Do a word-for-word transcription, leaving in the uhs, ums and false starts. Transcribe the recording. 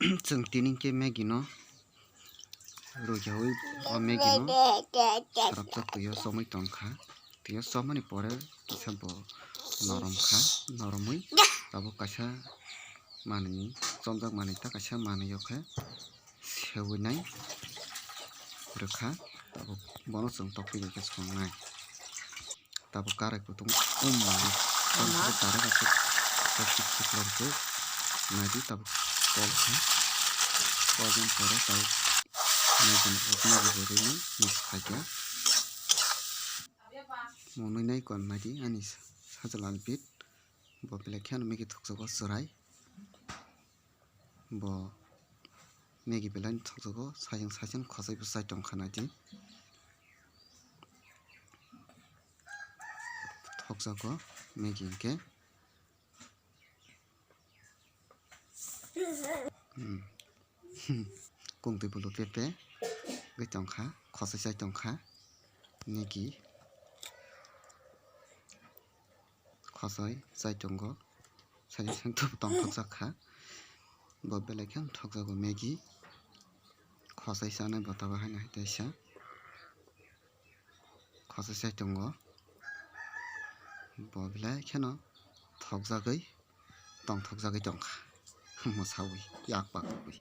Chwng tini khe Maggi no rwkyaui o Maggi no sarapjak twi o chomwi tongkha. Twi o chomani pore kisa bo norom kha, noromwi tabuk kaisa manwi chomjak manwi ta kaisa manwi o khe sewi nai rwkha. Tabuk bono chwng tokti bai khe songnai. Tabuk karai kutung um manwi. Ama. Tabuk karai kutung tabuk sikla rwkhe naidi tabuk kol kha. Kol ni pore tabuk Maggi ni, Maggi bo rwino mix khaikha. Monwi nai kon naidi ani sajla albit. Bo belai kheno Maggi thokjago chwrai. Bo Maggi belai no thokjago, sajeng sajeng khosai bwsai tongkha naidi. Thokjago Maggi hinkhe. Hmm. Kungtwi bulu pepe wngwi tongkha, khosai sai tongkha Maggi. Khosai chai tongo, sajeng sajeng tongthokjak kha. Bo belai khe wngthokjago Maggi. Khosai chanai bo tabuk haino hai teisa khosai chai tongo. Bo belai kheno thokjagwi tongthokjagwi tongkha. Mwsaui yak pakwi.